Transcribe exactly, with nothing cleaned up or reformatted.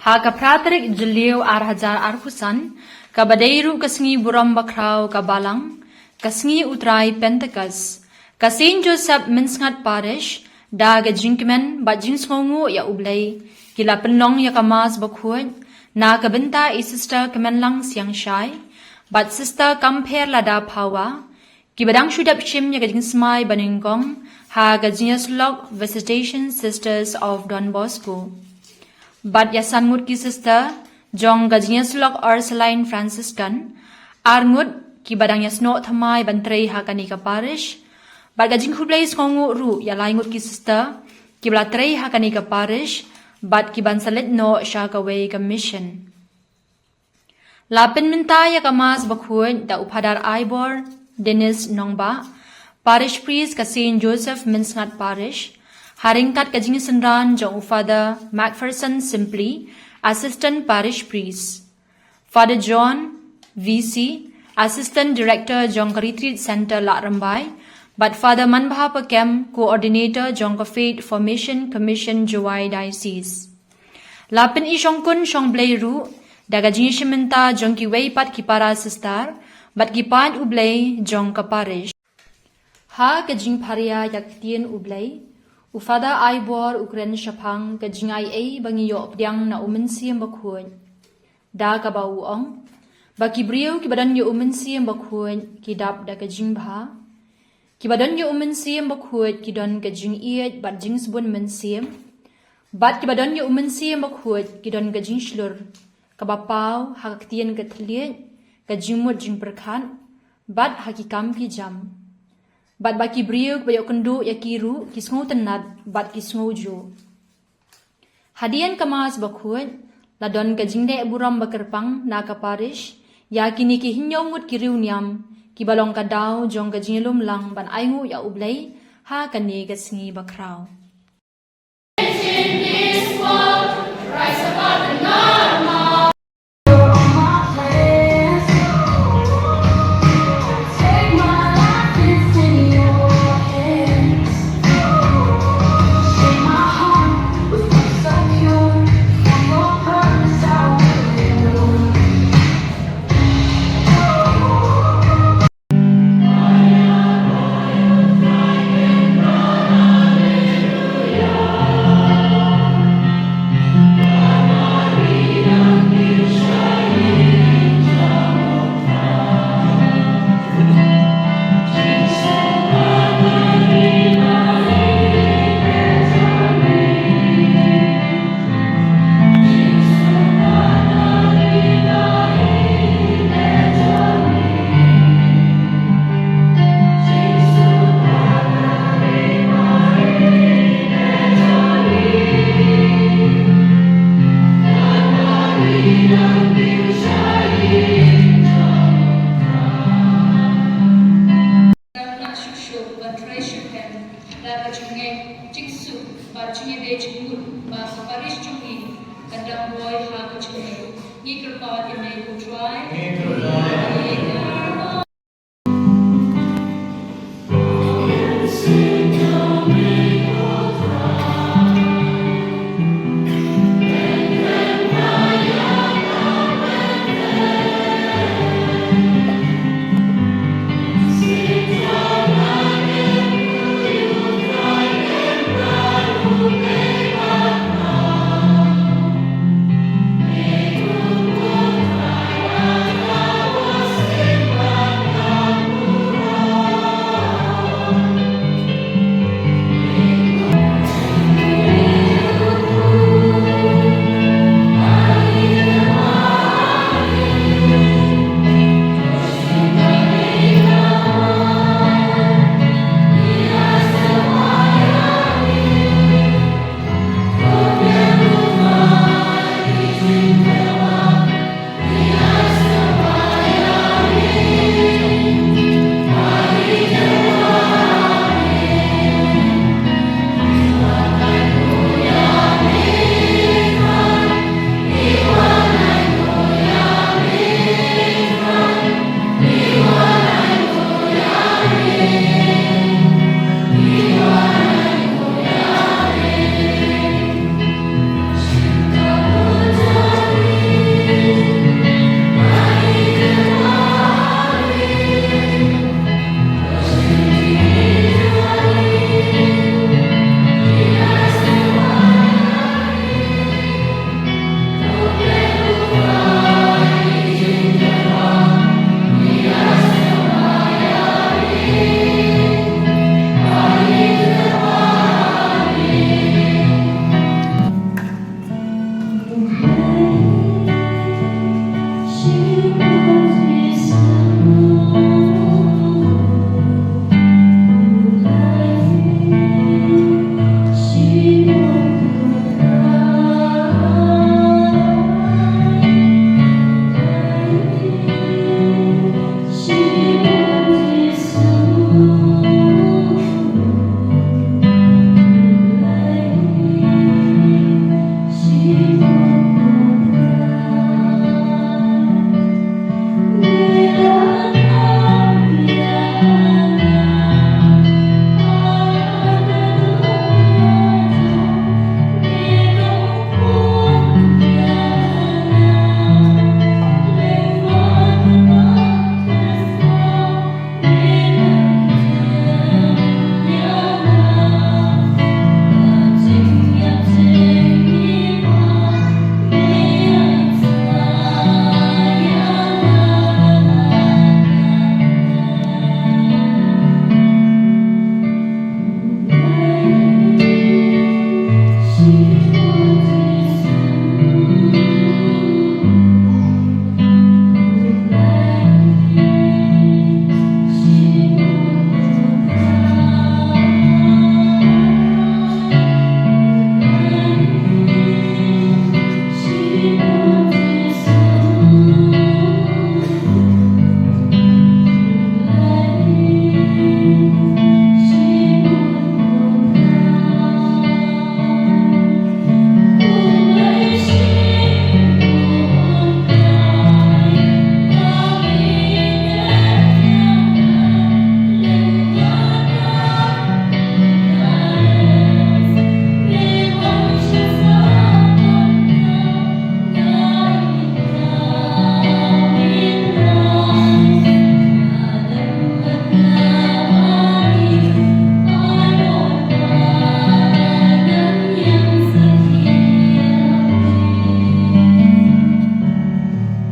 Ha ka phra tarik Jylliew ar hajar arphew san, kaba dei ruh ka sngi burom bakhraw ka Balang, ka sngi U Trai Pentecost, ka Saint Joseph Mynsngat Parish, da ka jingkmen bad jingsngewnguh ïa U Blei, ki la pynlong ïa ka Mass bakhuid na ka bynta i Sister Kmenlang Siangshai bad Sister Kampher Lada Phawa, kiba dang shu dep shim ïa ka jingsmai banyngkong ha ka jingïasyllok Visitation Sisters of Don Bosco. Bad ïa san ngut ki sister jong ka jingïasyllok Ursuline Franciscan, ar ngut kiba dang ïasnoh thymmai ban trei ha kane ka parish. Bad ka jingkhublei sngewnguh ruh ïa lai ngut ki sister kiba la trei ha kane ka parish bad kiban sa leit noh sha kawei ka mission. La pynmynta ïa ka Mass bakhuid da u Phadar Aibor Dennis Nongbah, Parish Priest ka Saint Joseph Mynsngat Parish, ha ryngkat ka jingsynran jong u Father Macpherson Simply, Assistant Parish Priest, Father John, V C, Assistant Director jong ka Retreat Centre Lahrymbai, bad Father Manbha Pakem, Coordinator jong ka Faith Formation Commission Jowai Diocese. La pynishongkun shongblei ruh da ka jingïashim bynta jong kiwei pat ki para sister bad ki paid U Blei jong ka parish. Ha ka jingpharia ïa ka ktien U Blei, u Father Aibor u kren shaphang ka jingai ei ba ngi ïoh pdiang na U Mynsiem Bakhuid, da kaba u ong ba ki briew kiba don ïa U Mynsiem Bakhuid ki dap da ka jingbha. Kiba don ïa U Mynsiem Bakhuid ki don ka jingïeit bad jingsbun mynsiem. Bad kiba don ïa U Mynsiem Bakhuid ki don ka jingshlur kaba paw ha ka ktien ka thylliej, ka jingmut jingpyrkhat, bad ha ki kam ki jam. Bad ba ki briew ba ïoh kynduh ïa ki ruh ki sngewtynnad bad ki sngewjuh. Hadien ka Mass bakhuid, la don ka jingleh burom bakyrpang na ka parish ïa kine ki hynñiew ngut ki riewniam kiba long ka daw jong ka jinglum lang ban ainguh ïa U Blei ha kane ka sngi bakhraw. Dang nang shuh shuh ban trei shiphem da ka jingngeit, jingsuk bad jingïadei jingmut ba ka parish jong ngi kan dang buh ha ka jingngeit. Ngi kyrpad ïa me ko Trai.